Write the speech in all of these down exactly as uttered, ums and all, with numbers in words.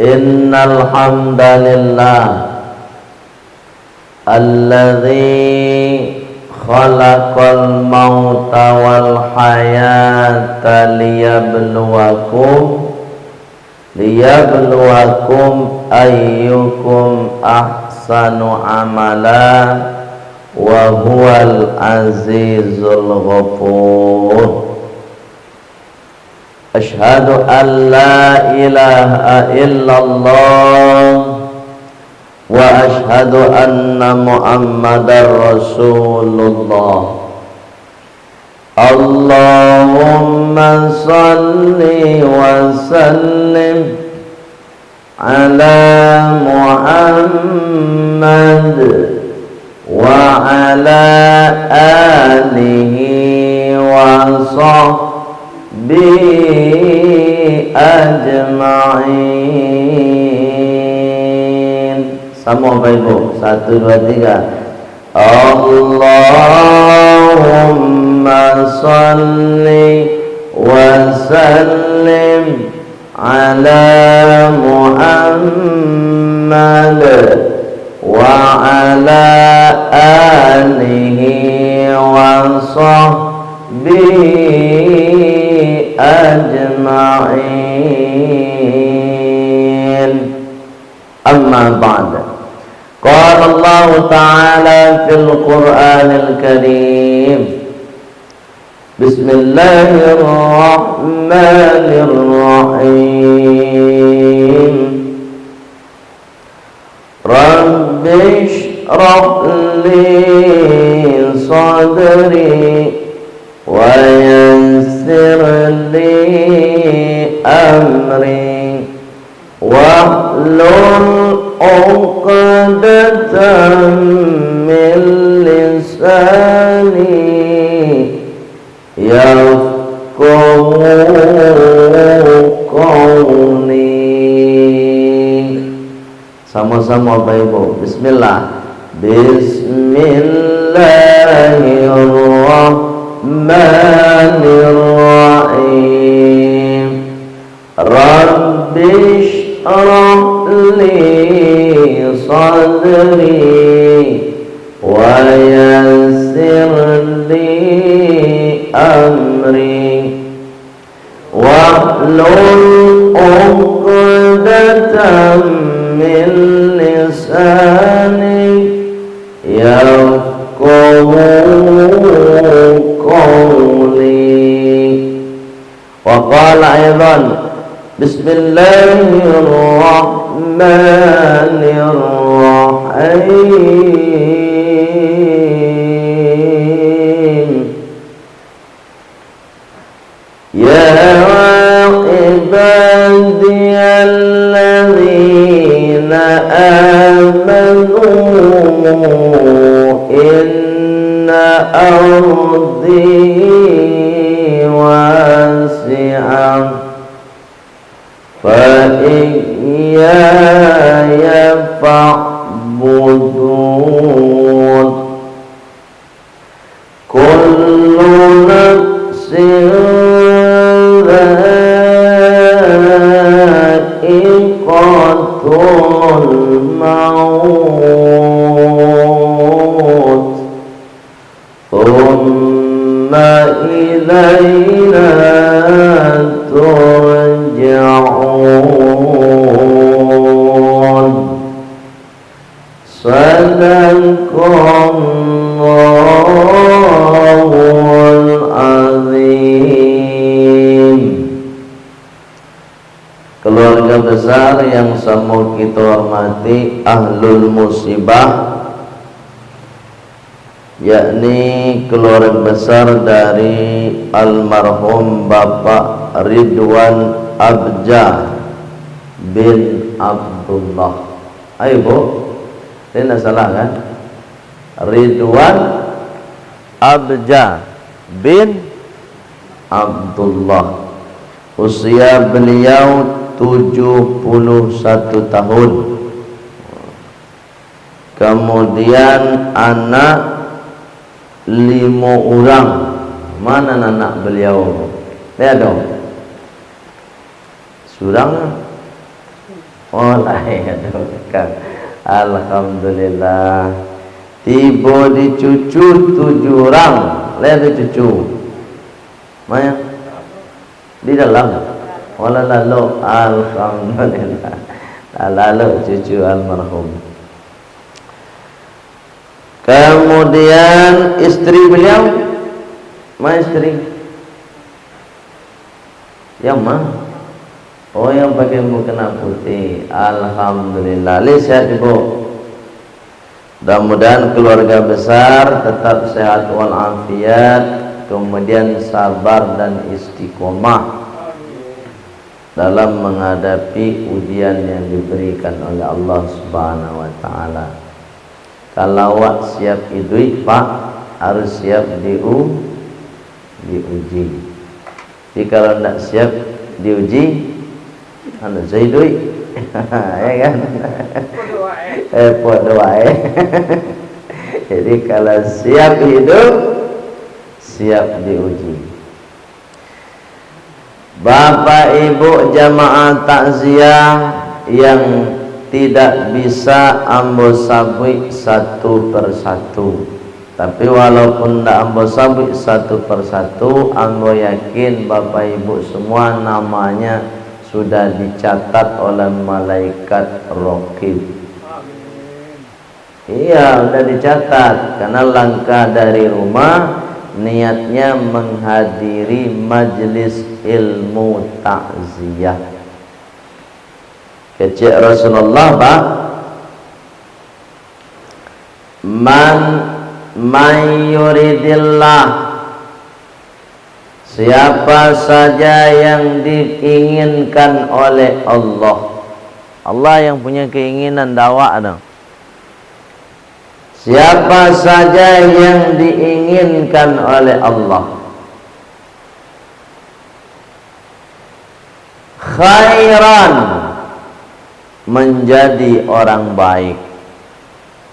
Innal hamdalillah, alladzi khalaqal mauta wal hayata liyabluwakum, liyabluwakum ayyukum ahsanu amala, wa huwal azizul ghafur. Asyhadu an la ilaha illallah, wa asyhadu anna Muhammadar Rasulullah. Allahumma shalli wa sallim ala Muhammad wa ala alihi wa sahbihi ajma'in. Samo, Bapak Ibu. Satu, dua, tiga. Allahumma shalli wa sallim ala Muhammad wa ala alihi wa sahbihi ajma'in. Amma ba'd. Qala Allahu ta'ala fil Qur'anil Karim. Bismillahirrahmanirrahim. Rabbi shrah li sadri wa yassir li amri. Wahlul uqdatan min lisani yafqahu qawli. Samo-samo, Bapak Ibu. Bismillah. Bismillahirrahmanirrahim. Rabbi shrah li sadri wa yassir li amri. Wahlul uqdatan min lisani yafqahu qawli. Wa qala aidan, bismillahirrahmanirrahim. Ya ibadiyalladzina amanu inna ardi wasi'ah. Fa iyyaya fa'budun. Kullu nafsin dha'iqatul maut. Tsumma ilaina turja'un. Sadaqallahul azim. Keluarga besar yang samo kito hormati, ahlul musibah, yakni keluarga besar dari almarhum Bapak Ridwan Abjah bin Abdullah. Ayo, Bu. Ini ndak salah, kan? Ridwan Abjah bin Abdullah. Usia beliau tujuh puluh satu tahun. Kemudian anak limo urang. Mana anak beliau? Lihat dong. Surang. Oh, lahia tu, Kang. Alhamdulillah. Tibo di cucu tujuh urang. Lai ado cucu? Maya? Di dalam? Oh, lah lalok. Alhamdulillah. Lah lalok cucu almarhum. Kemudian istri beliau, ma istri? Yang ma? Oh, yang pakai mukena putih. Alhamdulillah. Lai sehat, Ibu? Mudah-mudahan keluarga besar tetap sehat walafiat, kemudian sabar dan istiqomah dalam menghadapi ujian yang diberikan oleh Allah Subhanahu wa Ta'ala. Kalau awak siap iduik, Pak, harus siap diu-, diuji. Jadi, kalau ndak siap diuji, anu, jadi iduik. Ya kan? Eh, podo wae. Jadi, kalau siap hidup, siap diuji. Bapak Ibu jamaah takziah yang tidak bisa ambo sabuik satu persatu. Tapi walaupun ndak ambo sabuik satu persatu, ambo yakin Bapak Ibu semua namanya sudah dicatat oleh malaikat Raqib. Iya, udah dicatat, karena langkah dari rumah, niatnya menghadiri majlis ilmu takziah. Kecek Rasulullah, Pak, "Man, man yuridillah," siapa saja yang diinginkan oleh Allah. Allah yang punya keinginan, ndak awak tu. Siapa saja yang diinginkan oleh Allah, khairan, menjadi orang baik.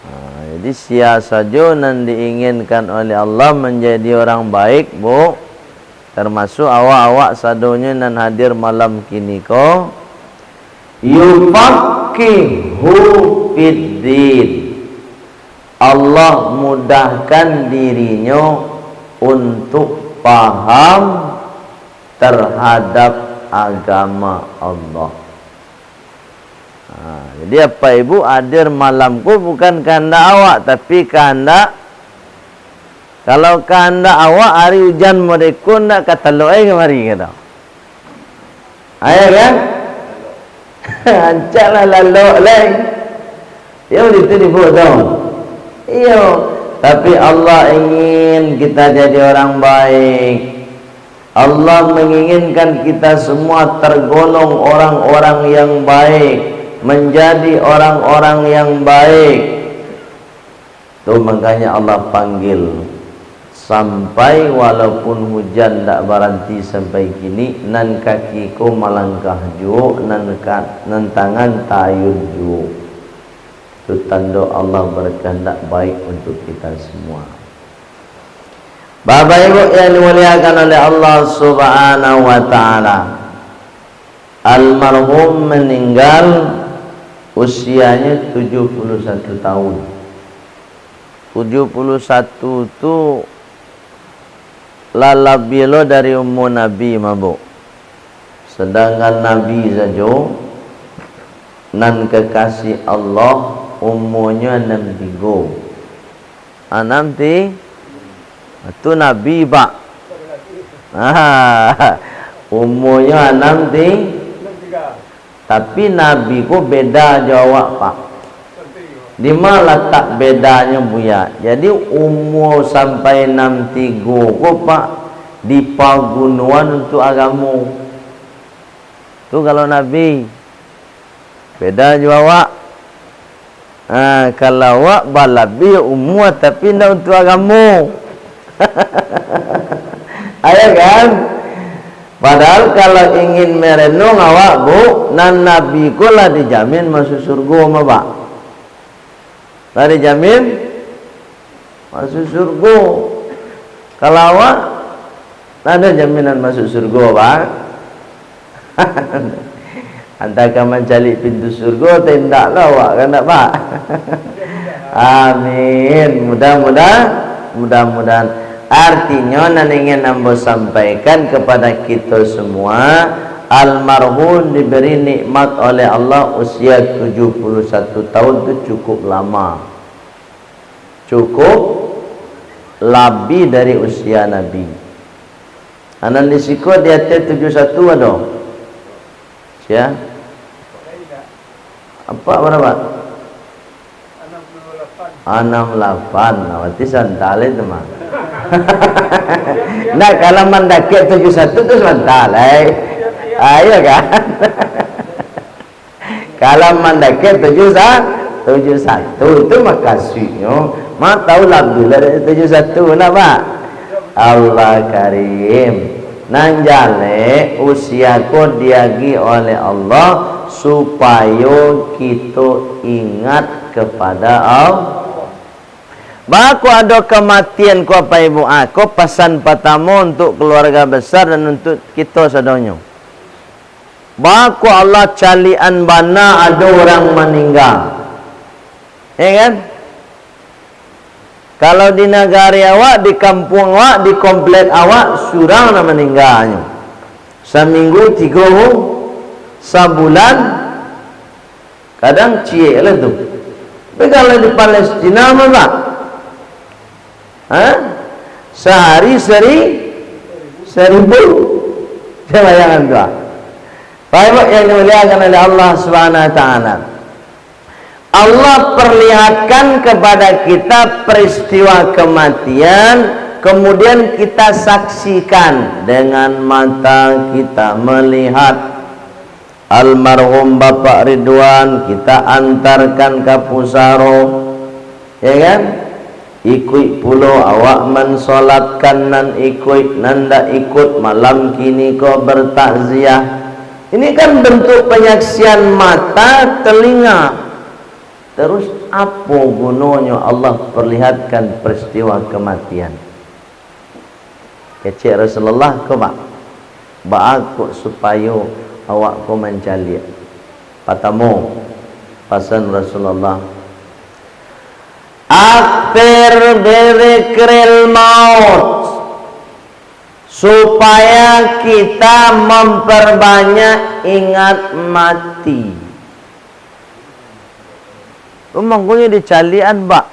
Nah, jadi, sia sajo nan diinginkan oleh Allah menjadi orang baik, Bu, termasuk awak-awak sadonyo nan hadir malam kini ko, yufaqihhu fiddin. Allah mudahkan dirinyo untuk paham terhadap agama Allah. Ha, jadi, Bapak Ibu hadir malam ko bukan kahandak awak, tapi kahandak, kalau kahandak awak, ari ujan modeko ndak ka talok ai kamari, kato. Ayo kan? Rancak lah lalok lai. Yo, itu dibuat tu. Iyo, tapi Allah ingin kita jadi orang baik. Allah menginginkan kita semua tergolong orang-orang yang baik, menjadi orang-orang yang baik. Tu makanya Allah panggil, sampai walaupun hujan ndak baranti sampai kini, nan kaki ko malangkah juo, nan ka-, nan tangan taayun juo. Tu tando Allah berkehendak baik untuk kita semua. Bapak Ibu yang dimuliakan oleh Allah Subhanahu wa Ta'ala, almarhum meninggal usianya tujuh puluh satu tahun. Tujuh puluh satu tu lah labiah lo dari umur Nabi, mabuk. Sedangkan Nabi sajo nan kekasih Allah, umurnyo anam tigo. Anam ti-, tu Nabi, Pak. Ah, umurnyo anam ti-, tapi Nabi ko beda jo awak, Pak. Di ma latak bedanyo, Buya? Jadi, umur sampai anam tigo ko, Pak, di pagunuan untuak agamo. Tu kalau Nabi, beda jo awak. Ha, kalau awak balabiah umur, tapi ndak untuak agamo. Ayo kan? Padahal kalau ingin merenung awak, Bu, nan Nabi ko lah dijamin masuk surgo, ma, Pak? Lah dijamin masuk surgo. Kalau awak, ndak ado jaminan masuk surgo, Pak. Antah ka mancaliak pintu surgo, atau indak lah awak, kan ndak, Pak? Amin. Mudah-mudahan, mudah-mudahan. Artinyo, nan ingin ambo sampaikan kepada kito semua, almarhum diberi nikmat oleh Allah usia tujuh puluh satu tahun tu cukup lama. Cukup labiah dari usia Nabi. Anan di siko di ateh tujuh satu ado? Sia? Apak bara, Pak? Anam lapan. Nah, berarti santai lai tu mah. Nah, kalau mandakek tujuh satu tu santai lai. Ayo kan? Kalau mandakek tujuh sa-, tujuh satu tu makasuiknyo, ma tahu labiah lah dari tujuh satu, nak, Pak? Allah Karim. Nan jaleh, usia ko diagiah oleh Allah supayo kito ingat kepada Allah. Baa kok ado kamatian ko, Apak Ibu? Ah, ko pasan patamo untuk keluarga besar dan untuk kito sadonyo. Baa kok Allah caliakan bana ado urang maningga? Ya kan? Kalau di nagari awak, di kampuang awak, di komplek awak, surang nan maningganyo. Saminggu tigo, sabulan, kadang ciek lah tu. Tapi kalau di Palestina mah, Pak, ha? Sahari seri-, seribu. Cubo bayangkan tu, ah. Bapak yang dimuliakan oleh Allah Subhanahu wa Ta'ala. Allah perlihatkan kepada kita peristiwa kematian, kemudian kita saksikan dengan mata kita, melihat almarhum Bapak Ridwan, kita antarkan ka pusaro, ya kan? Ikuik pulo awak mansolatkan nan ikuik, nan ndak ikuik malam kini ko bertakziah. Ini kan bentuk penyaksian mata, telinga. Terus, apo gunonyo Allah perlihatkan peristiwa kematian? Kecek Rasulullah ko, Pak, baa kok supayo awak ko mancaliak? Patamo, pasan Rasulullah, "Aktsir bidzikril maut," supaya kita memperbanyak ingat mati. Mangkonyo dicaliakan, Pak.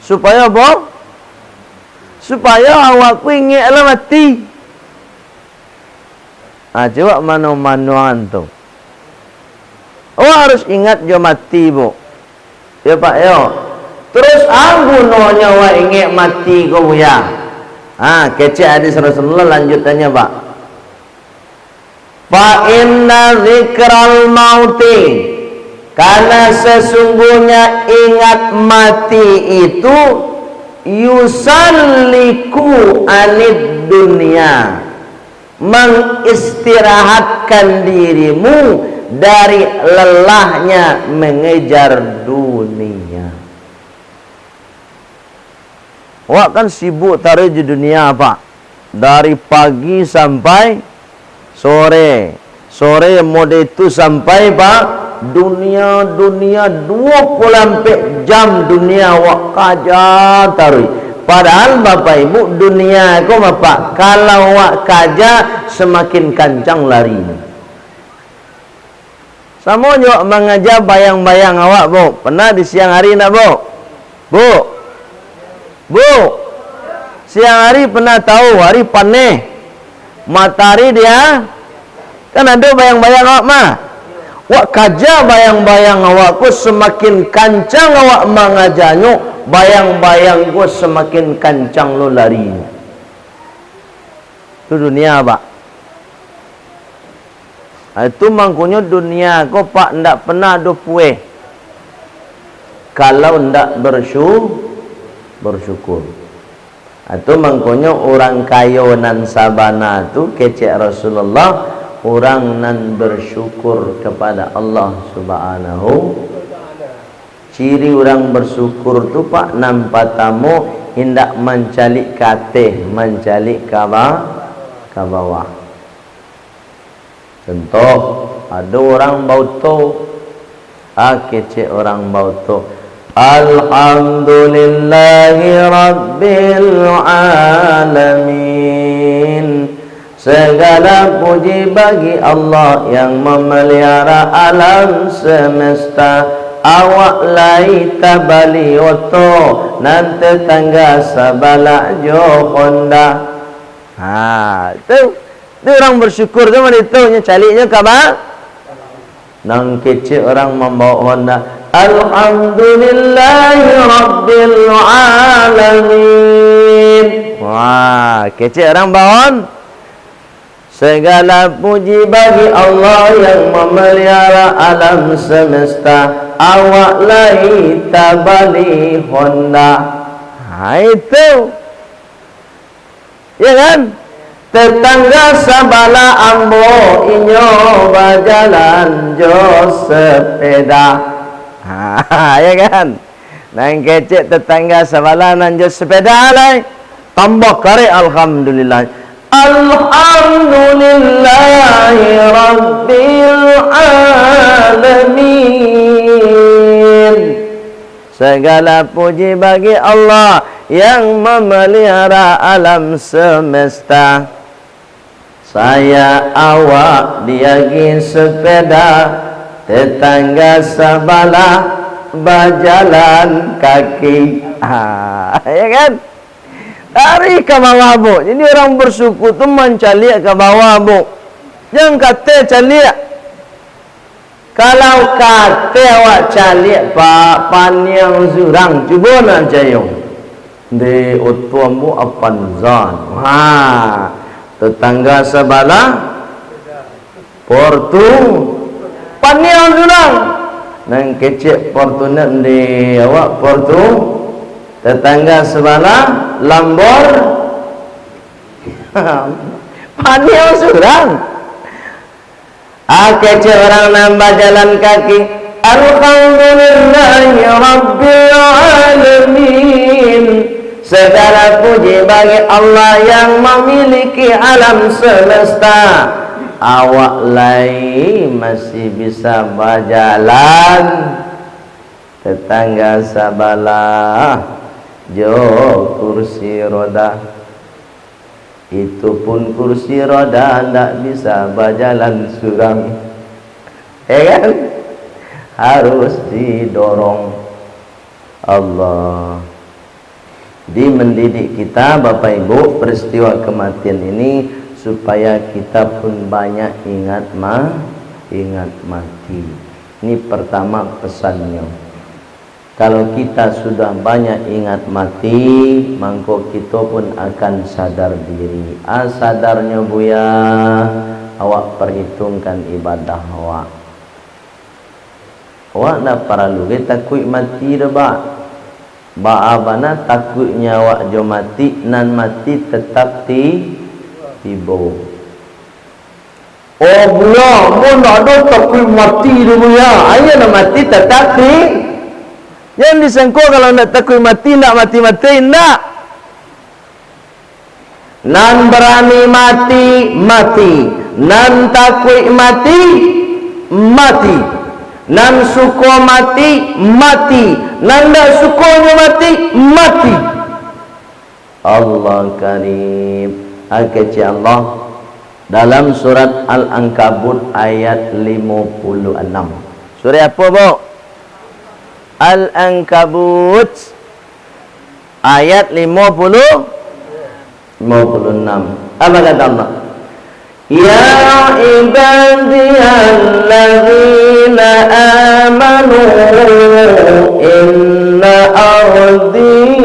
Supayo apo? Supayo awak ko ingek lah mati. Ah, cubo mano-manoan tu. Awak harus ingat jo mati, Bu. Yo, Pak, yo. Terus, a gunonyo awak ingek mati ko, Buya? Ha, kecek hadis Rasulullah, lanjutannyo, Pak. "Fa inna dzikral mauti," karena sesungguhnya ingat mati itu, "yusalliku anid dunya," mengistirahatkan dirimu dari lelahnya mengejar dunia. Awak kan sibuk taruih di dunia, Pak. Dari pagi sampai sore. Sore mode itu sampai, Pak, dunia, dunia, dua puluh ampek jam dunia awak kaja taruih. Padahal, Bapak Ibu, dunia ko, Bapak, kalau awak kaja, semakin kancang lari. Samo jo mangaja bayang-bayang awak, Bu. Pernah di siang hari ndak, Bu? Bu? Bu? Siang hari pernah tahu, hari paneh. Matahari dia, kan ado bayang-bayang awak mah. Wak kaja bayang-bayang awak ko, semakin kancang awak mangajanyo, bayang-bayang ko semakin kancang lo larinyo. Tu dunia, Pak. Ha, itu mangkonyo dunia ko, Pak, ndak pernah ado pueh kalau ndak bersyu-, bersyukur. Ha, itu mangkonyo urang kayo nan sabana tu, kecek Rasulullah, urang nan bersyukur kepada Allah Subhanahu. Ciri urang bersyukur tu, Pak, nan patamo, indak mancaliak ka ateh, mancaliak ka ba-, ka bawah. Contoh, ado urang bauto. Ah, kecek urang bauto, "Alhamdulillahi rabbil alamin. Segala puji bagi Allah yang memelihara alam semesta. Awak lai tabali oto, nan tetangga sabalah jo Honda." Ha, tu. Tu urang bersyukur tu, mari tu nyo caliaknyo ka ba-, nan kecek urang mambaok Honda, "Alhamdulillahi rabbil alamin." Wah, kecek urang baon. "Segala puji bagi Allah yang memelihara alam semesta. Awak lai tabali Honda." Ha, itu. Ya kan? Tetangga sabalah ambo, inyo bajalan jo sepeda. Ha, ya kan? Nan kecek tetangga sabalah nan jo sepeda lai, tambah karek, alhamdulillah. Alhamdulillahi rabbil alamin. Segala puji bagi Allah yang memelihara alam semesta. Saya awak diagi sepeda, tetangga sabalah bajalan kaki. Ha, ya kan? Dari ka bawah, Bu. Jadi, urang bersyukur tu mancaliak ka bawah, Bu. Jan kateh caliak. Kalau kateh awak caliak, Pak, paniang surang, cubo nak cayong. Di oto ambo Avanza. Ha, tetangga sabalah Portu, paniang surang. Nan kecek Fortuner di awak Portu, tetangga sabalah Lambor. Paniang surang. Ah, kecek urang nan bajalan kaki, "Alhamdulillahi rabbil alamin. Segala puji bagi Allah yang memiliki alam semesta. Awak lai masih bisa bajalan, tetangga sabalah jo kursi roda." Itu pun kursi roda ndak bisa bajalan surang. Ya kan? Harus didorong Allah. Di mendidik kita, Bapak Ibu, peristiwa kematian ini supaya kita pun banyak ingat ma-, ingat mati. Ini pertama pesannya. Kalau kita sudah banyak ingat mati, mangko kito pun akan sadar diri. Ah, sadarnyo, Buya, awak perhitungkan ibadah awak. Awak ndak paralu gai takuik mati doh, Bak. Baa bana takuiknyo awak jo mati, nan mati tetap ti-, tibo. Oh, Buya, ambo ndak ado takuik mati doh, Buya. Ayo lah mati, tatap ti-, jan disangko kalau ndak takuik mati, ndak mati-mati, ndak. Nan barani mati, mati. Nan takuik mati, mati. Nan suko mati, mati. Nan ndak sukonyo mati, mati. Allah Karim. Kecek Allah dalam surat Al-Ankabut ayat limo puluah anam. Surah apo, Bu? Al-Ankabut ayat limo puluah, limo puluah anam. Apa kata Allah? "Ya ibadiyalladzina amanu, inna ardi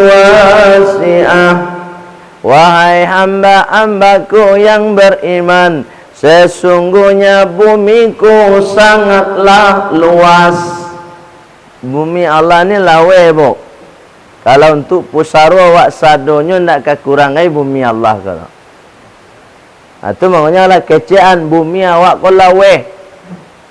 wasi'ah." Wahai hamba-hambaku yang beriman, sesungguhnya bumiku sangatlah luas. Bumi Allah ni laweh, Bu. Kalau untuk pusaro awak sadonyo, ndak ka kurang ai bumi Allah ko. Ha, tu maknanyo lah kecekan bumi awak ko laweh.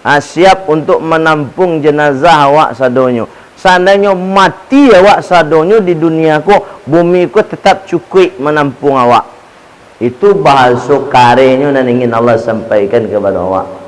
Ha, siap untuk manampuang jenazah awak sadonyo. Saandainyo mati awak sadonyo di dunia ko, bumi ko tetap cukuik manampuang awak. Itu bahaso karenyo nan ingin Allah sampaikan kapado awak.